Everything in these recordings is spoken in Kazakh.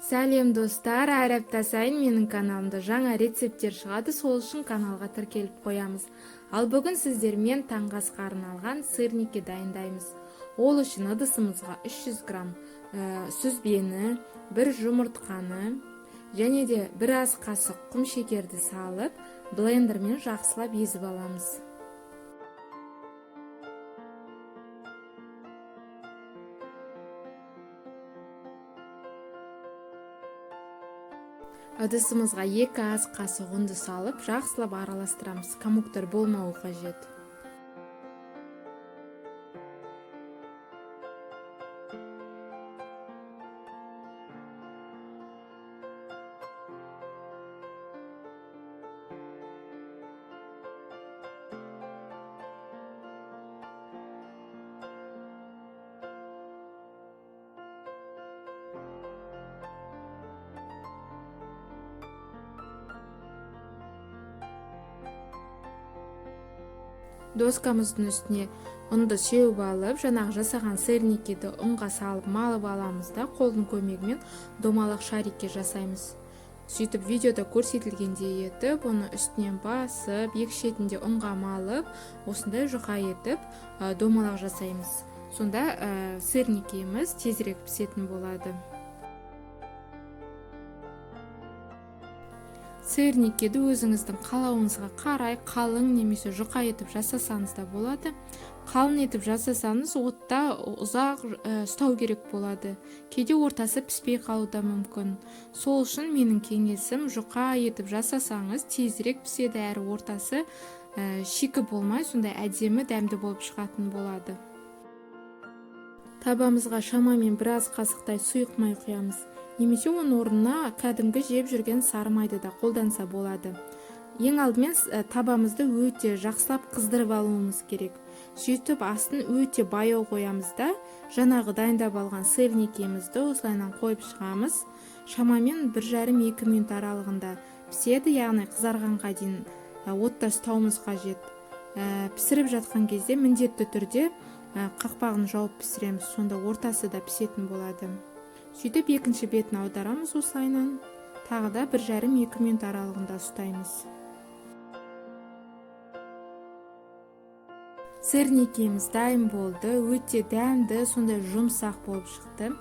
Сәлем, достар! Әр апта сайын менің каналымда жаңа рецепттер шығады, сол үшін каналға тіркеліп қоямыз. Ал бүгін сіздермен таңғы асқа арналған сырники дайындаймыз. Ол үшін ыдысымызға 300 грамм сүзбені, бір жұмыртқаны және де бір ас қасық құм шекерді салып, блендермен жақсылап езіп аламыз. Ыдысымызға 2 ас қасық ұнды салып, жақсылап араластырамыз. Комоктар болмауы қажет. Доскамыздың үстіне ұнды сеуіп алып, жаңағы жасаған сырникиді ұнға салып малып аламыз да, қолдың көмегімен домалақ шарикке жасаймыз. Сөйтіп видеода көрсетілгендей етіп, оны үстінен басып, екі шетінде ұнға малып, осындай жұқа етіп, домалақ жасаймыз. Сонда сырникиіміз тезірек пісетін болады. Сырникиді өзіңіздің қалауыңызға қарай қалың немесе жұқа етіп жасасаңыз да болады. Қалың етіп жасасаңыз, отта ұзақ ұстау керек болады. Кейде ортасы піспей қалуы да мүмкін. Сол үшін менің кеңесім, жұқа етіп жасасаңыз, тезірек піседі, әрі ортасы шикі болмай, сондай әдемі дәмді болып шығатын болады. Табамызға шамамен біраз қасықтай сұйық май құямыз. Немесе оның орнына кәдімгі жеп жүрген сары майды да қолданса болады. Ең алдымен табамызды өте жақсылап қыздырып алуымыз керек. Сөйтіп астын өте баяу қоямыз да, жаңағы дайындап алған сырникемізді осылайынан қойып шығамыз. Шамамен бір жарым екі минут аралығында піседі, яғни қызарғанға дейін отта ұстауымыз қажет. Пісіріп жатқан кезде міндетті түрде қақпағын жауып пісіреміз, сонда ортасы да пісетін болады. Сөйтіп екінші бетін аударамыз осылайынан. Тағы да бір жарым екі минут аралығында ұстаймыз. Сырникеміз дайын болды, өте дәмді, сондай жұмсақ болып шықты.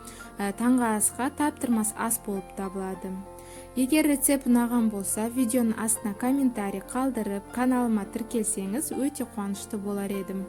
Таңғы асқа таптырмас ас болып табылады. Егер рецепт ұнаған болса, видеоның астына комментарий қалдырып, каналыма тіркелсеңіз, өте қуанышты болар едім.